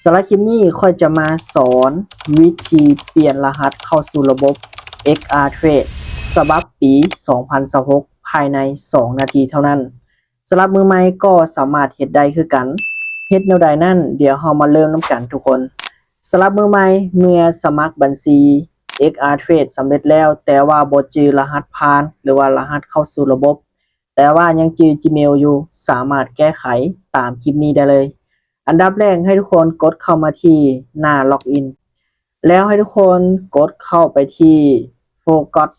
ສຳລັບຄລິບນີ້ຂ້ອຍຈະມາສອນວິທີປ່ຽນລະຫັດເຂົ້າສູ່ລະບົບ ເອັກອາເທຣດ ສະບັບປີສອງພັນຊາວຫົກ ພາຍໃນສອງນາທີເທົ່ານັ້ນ. ສຳລັບມືໃໝ່ກໍສາມາດເຮັດໄດ້ຄືກັນ. ເຮັດແນວໃດນັ້ນ ດຽວເຮົາມາເລີ່ມນຳກັນທຸກຄົນ. ສຳລັບມືໃໝ່ ເມື່ອສະໝັກບັນຊີ ເອັກອາເທຣດ ສຳເລັດແລ້ວ ແຕ່ວ່າບໍ່ຈື່ລະຫັດຜ່ານ ຫຼືວ່າລະຫັດເຂົ້າສູ່ລະບົບ ແຕ່ວ່າຍັງຈື່ Gmail ຢູ່ ສາມາດແກ້ໄຂຕາມຄລິບນີ້ໄດ້ເລີຍ. ອັນດັບແລກໃຫ້ທຸກຄົນກົດເຂົ້າມາທີ່ໜ້າ login ແລ້ວໃຫ້ທຸກຄົນກົດເຂົ້າໄປທີ່ forgot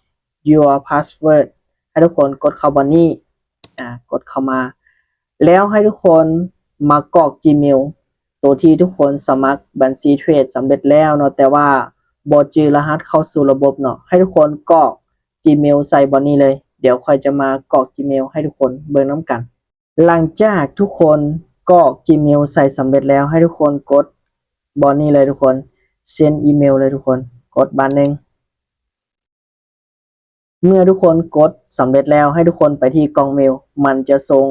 your password ໃຫ້ທຸກຄົນກົດເຂົ້າບ່ອນນີ້ ອາ ກົດເຂົ້າມາ ແລ້ວໃຫ້ທຸກຄົນມາກອກ Gmail ໂຕທີ່ທຸກຄົນສະໝັກບັນຊີເທຣດສຳເລັດແລ້ວເນາະ ແຕ່ວ່າບໍ່ຈື່ລະຫັດເຂົ້າສູ່ລະບົບເນາະ ໃຫ້ທຸກຄົນກອກ Gmail ໃສ່ບ່ອນນີ້ເລີຍ. ດຽວຂ້ອຍຈະມາກອກ Gmail ໃຫ້ທຸກຄົນເບິ່ງນຳກັນ. ຫຼັງຈາກທຸກຄົນກອກ Gmail ໃສ່ສຳເລັດແລ້ວ ໃຫ້ທຸກຄົນກົດບ່ອນນີ້ເລີຍທຸກຄົນ send email ເລີຍທຸກຄົນ ກົດບາດໜຶ່ງ. ເມື່ອທຸກຄົນກົດສຳເລັດແລ້ວ ໃຫ້ທຸກຄົນໄປທີ່ກ່ອງເມວ ມັນຈະສົ່ງ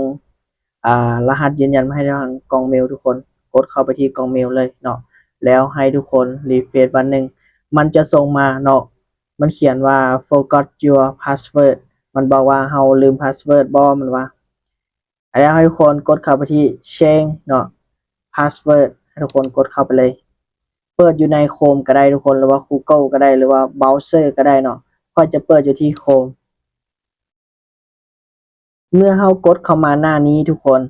ອາ ລະຫັດຢືນຢັນມາໃຫ້ທາງກ່ອງເມວ. ທຸກຄົນກົດເຂົ້າໄປທີ່ກ່ອງເມວເລີຍເນາະ ແລ້ວໃຫ້ທຸກຄົນ refresh ບາດໜຶ່ງ ມັນຈະສົ່ງມາເນາະ ມັນຂຽນວ່າ forgot your password ມັນບອກວ່າເຮົາລືມ password ບໍ່ ມັນວ່າ ແລ້ວໃຫ້ທຸກຄົນກົດເຂົ້າໄປທີ່ change ເນາະ password ໃຫ້ທຸກຄົນກົດເຂົ້າໄປເລີຍ. ເປີດຢູ່ໃນ Chrome ກໍໄດ້ທຸກຄົນ ຫຼືວ່າ Google ກໍໄດ້ ຫຼືວ່າ browser ກໍໄດ້ເນາະ. ຂ້ອຍຈະເປີດຢູ່ທີ່ Chrome. ເມື່ອເຮົາກົດເຂົ້າມາໜ້ານີ້ທຸກຄົນ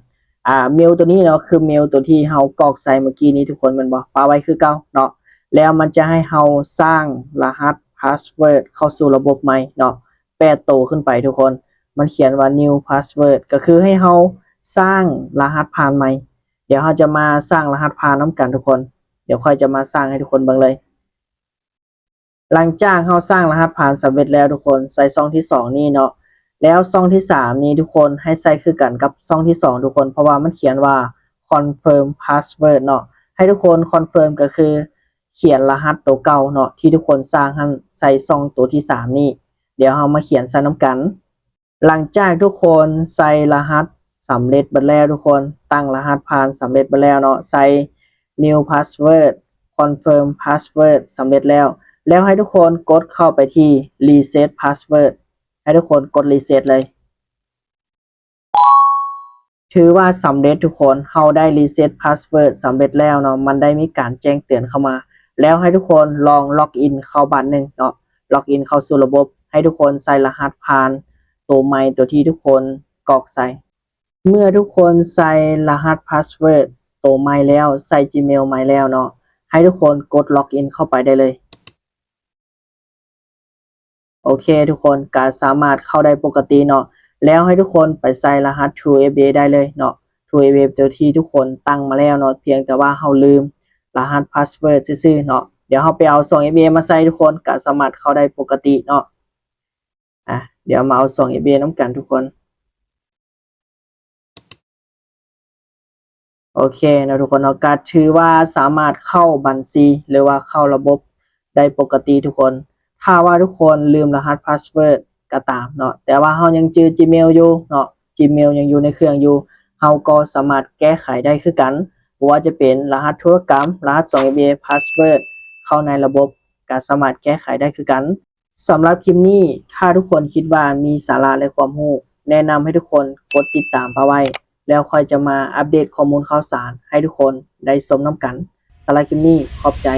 ອາ ເມວໂຕນີ້ເນາະ ຄືເມວໂຕທີ່ເຮົາກອກໃສ່ເມື່ອກີ້ນີ້ທຸກຄົນ ແມ່ນບໍ່? ປະໄວ້ຄືເກົ່າເນາະ ແລ້ວມັນຈະໃຫ້ເຮົາສ້າງລະຫັດ password ເຂົ້າສູ່ລະບົບໃໝ່ເນາະ ແປດໂຕຂຶ້ນໄປທຸກຄົນ. ມັນຂຽນວ່າ new password ກໍຄືໃຫ້ເຮົາສ້າງລະຫັດຜ່ານໃໝ່. ດຽວເຮົາຈະມາສ້າງລະຫັດຜ່ານນຳກັນທຸກຄົນ. ດຽວຂ້ອຍຈະມາສ້າງໃຫ້ທຸກຄົນເບິ່ງເລີຍ. ຫຼັງຈາກເຮົາສ້າງລະຫັດຜ່ານສຳເລັດແລ້ວທຸກຄົນ ໃສ່ຊ່ອງທີສອງນີ້ເນາະ ແລ້ວຊ່ອງທີສາມນີ້ທຸກຄົນໃຫ້ໃສ່ຄືກັນກັບຊ່ອງທີສອງທຸກຄົນ ເພາະວ່າມັນຂຽນວ່າ confirm password ເນາະ. ໃຫ້ທຸກຄົນ confirm ກໍຄືຂຽນລະຫັດໂຕເກົ່າເນາະ ທີ່ທຸກຄົນສ້າງຫັ້ນໃສ່ຊ່ອງໂຕທີສາມນີ້. ດຽວເຮົາມາຂຽນໃສ່ນຳກັນ. ຫຼັງຈາກທຸກຄົນໃສ່ລະຫັດສຳເລັດເບິດແລ້ວທຸກຄົນ ຕັ້ງລະຫັດຜ່ານສຳເລັດເບິດແລ້ວເນາະ ໃສ່ new password confirm password ສຳເລັດແລ້ວ ແລ້ວໃຫ້ທຸກຄົນກົດເຂົ້າໄປທີ່ reset password ໃຫ້ທຸກຄົນກົດ reset ເລີຍ. ຖືວ່າສຳເລັດທຸກຄົນ ເຮົາໄດ້ reset password ສຳເລັດແລ້ວເນາະ ມັນໄດ້ມີການແຈ້ງເຕືອນເຂົ້າມາ ແລ້ວໃຫ້ທຸກຄົນລອງ login ເຂົ້າບາດໜຶ່ງເນາະ login ເຂົ້າສູ່ລະບົບ ໃຫ້ທຸກຄົນໃສ່ລະຫັດຜ່ານໂຕໃໝ່ ໂຕທີ່ທຸກຄົນກອກໃສ່. ເມື່ອທຸກຄົນໃສ່ລະຫັດ password ໂຕໃໝ່ແລ້ວ ໃສ່ Gmail ໃໝ່ແລ້ວເນາະ ໃຫ້ທຸກຄົນກົດ login ເຂົ້າໄປໄດ້ເລີຍ. ໂອເຄ ທຸກຄົນກະສາມາດເຂົ້າໄດ້ປົກກະຕິເນາະ ແລ້ວໃຫ້ທຸກຄົນໄປໃສ່ລະຫັດ two F A ໄດ້ເລີຍເນາະ two F A ໂຕທີ່ທຸກຄົນຕັ້ງມາແລ້ວເນາະ ພຽງແຕ່ວ່າເຮົາລືມລະຫັດ password ຊື່ໆເນາະ. ດຽວເຮົາໄປເອົາສອງ F A ມາໃສ່ ທຸກຄົນກະສາມາດເຂົ້າໄດ້ປົກກະຕິເນາະ. ອາ ດຽວມາເອົາສອງ F A ນຳກັນທຸກຄົນ. ໂອເຄເນາະ ທຸກຄົນເນາະ ກະຖືວ່າສາມາດເຂົ້າບັນຊີ ຫຼືວ່າເຂົ້າລະບົບໄດ້ປົກກະຕິທຸກຄົນ. ຖ້າວ່າທຸກຄົນລືມລະຫັດ password ກໍຕາມເນາະ ແຕ່ວ່າເຮົາຍັງຈື່ Gmail ຢູ່ເນາະ Gmail ຍັງຢູ່ໃນເຄື່ອງຢູ່ ເຮົາກໍສາມາດແກ້ໄຂໄດ້ຄືກັນ ບໍ່ວ່າຈະເປັນລະຫັດທຸລະກຳ ລະຫັດສອງ F A password ເຂົ້າໃນລະບົບ ກໍສາມາດແກ້ໄຂໄດ້ຄືກັນ. ສຳລັບຄລິບນີ້ ຖ້າທຸກຄົນຄິດວ່າມີສາລະ ແລະ ຄວາມຮູ້ ແນະນຳໃຫ້ທຸກຄົນກົດຕິດຕາມປະໄວ້ ແລ້ວຂ້ອຍຈະມາອັບເດດຂໍ້ມູນຂ່າວສານໃຫ້ທຸກຄົນໄດ້ຊົມນຳກັນ. ສຳລັບຄລິບນີ້ ຂອບໃຈ.